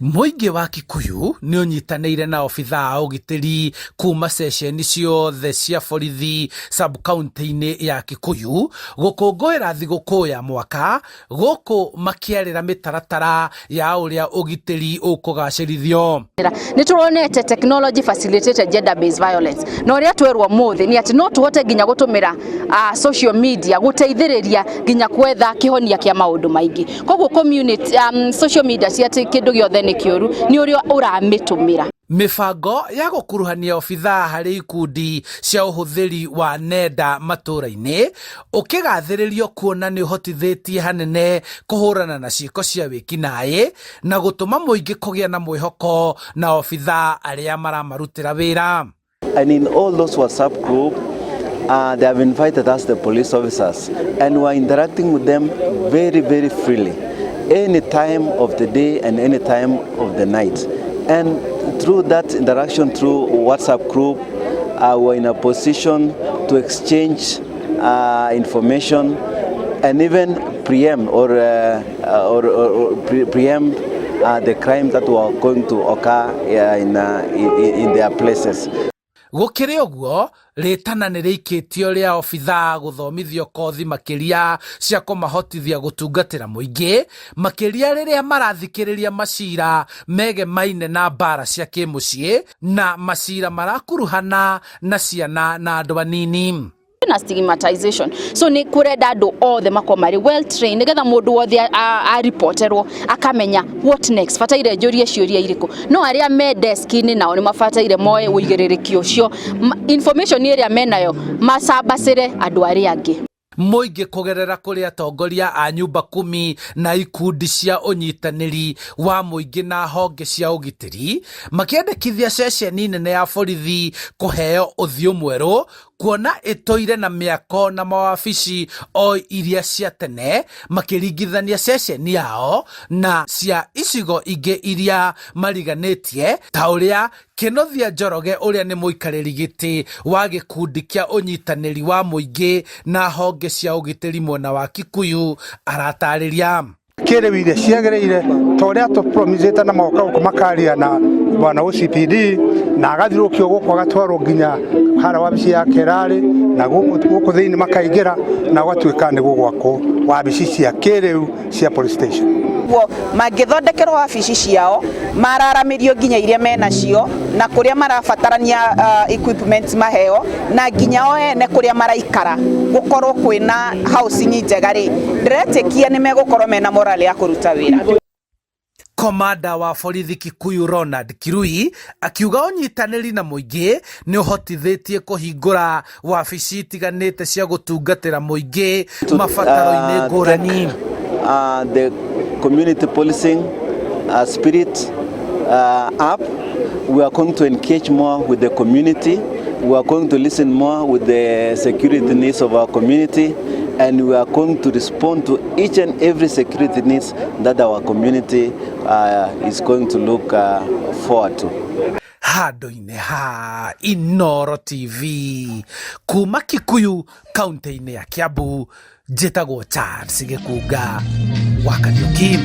Mũingĩ wa Kikuyu nĩ ũnyitanĩire na obithaa a ũgitĩri kuma ceceni ciothe cia borithi sub-county-inĩ ya Kikuyu gũkũngũĩra thigũkũ ya mwaka gũkũ makĩarĩra mĩtaratara ya ũrĩa ũgitĩri ũkũgacĩrithio. Nĩ tũronete technology facilitated gender based violence, na ũrĩa twerwo mũthĩ nĩ atĩ no tũhote nginya gũtũmĩra social media gũteithĩrĩria nginya kwetha kĩhonia kĩa maũndũ maingĩ. Koguo community, social media ti atĩ kĩndũ gĩothe nĩ kĩũru, nĩ ũrĩa ũramĩtũmĩra. Mĩbango ya gũkuruhania obithaa harĩ ikundi cia ũhũthĩri wa nenda matũra-inĩ ũkĩgathĩrĩrio kuona nĩ ũhotithĩtie hanene kũhũrana na ciĩko cia wĩkinaĩ na gũtũma mũingĩ kũgĩa na mwĩhoko na obithaa arĩa maramarutĩra wĩra. And in all those WhatsApp group, they have invited us, the police officers, and we're interacting with them very, very freely, any time of the day and any time of the night. And through that interaction through WhatsApp group, we're in a position to exchange information and even preempt or preempt the crime that were going to occur in their places. Gũkĩrĩ ũguo, rĩtana nĩ rĩikĩtio rĩa obithaa gũthomithio kothi makĩria cia kũmahotithia gũtungatĩra mũingĩ, makĩria rĩrĩa marathikĩrĩria macira megemaine na mbara cia kĩmũciĩ na macira marakuruhana na ciana na andũ anini. Na stigmatization, so nĩ kũrenda andũ othe makorwo marĩ well trained nĩgetha mũndũ wothe aripoterwo akamenya what next, bataire njũrie ciũria irĩkũ. No arĩa me desk-inĩ nao nĩ mabataire moe ũigĩrĩrĩki ũcio, information ĩrĩa menayo macambacĩre andũ arĩa angĩ. Mũingĩ kũgerera kũrĩ atongoria a nyumba kumi na ikundi cia ũnyitanĩri wa mũingĩ na honge cia ũgitĩri makĩendekithia ceceni nene ya borithi kũheo ũthiũ mwerũ, kuona ĩtũire na mĩako na mawabici o iria cia tene, makĩringithania ceceni yao na cia icigo ingĩ iria mariganĩtie, ta ũrĩa Kĩnuthia Njoroge, ũrĩa nĩ mũikarĩri gĩtĩ wa gĩkundi kĩa ũnyitanĩri wa mũingĩ na honge cia ũgitĩri mwena wa Kikuyu, aratarĩria. Kĩrĩu iria ciagĩrĩire ta ũrĩa tũpromisĩte na moka gũkũ makaria na bwana OCPD na agathiũrũkio gũkũ agatwarwo nginya harĩa wabici yake ĩrarĩ na gũkũ thĩinĩ makaingĩra na gũgatuĩka nĩ gũgwakwo wabici cia kĩrĩu cia police station. Guo mangĩthondekerwo wabici ciao, mararamĩrio nginya iria menacio na kũrĩa marabatarania equipment maheo, na nginya o ene kũrĩa maraikara gũkorwo kwĩna housing njega rĩ, ndĩretĩkia nĩ megũkorwo mena morale ya kũruta wĩra. Komanda wa borithi Kikuyu Ronald Kirui akiuga ũnyitanĩri na mũingĩ nĩ ũhotithĩtie kũhingũra wabici itiganĩte cia gũtungatĩra mũingĩ mabataro-inĩ ngũrani. The community policing spirit up. We are going to engage more with the community. We are going to listen more with the security needs of our community, and we are going to respond to each and every security needs that our community is going to look forward to. Handũ-inĩ ha Inoro TV kuma Kikuyu, kaunti-inĩ ya Kiambu, njĩtagwo Charles Gĩkunga wa Kariuki.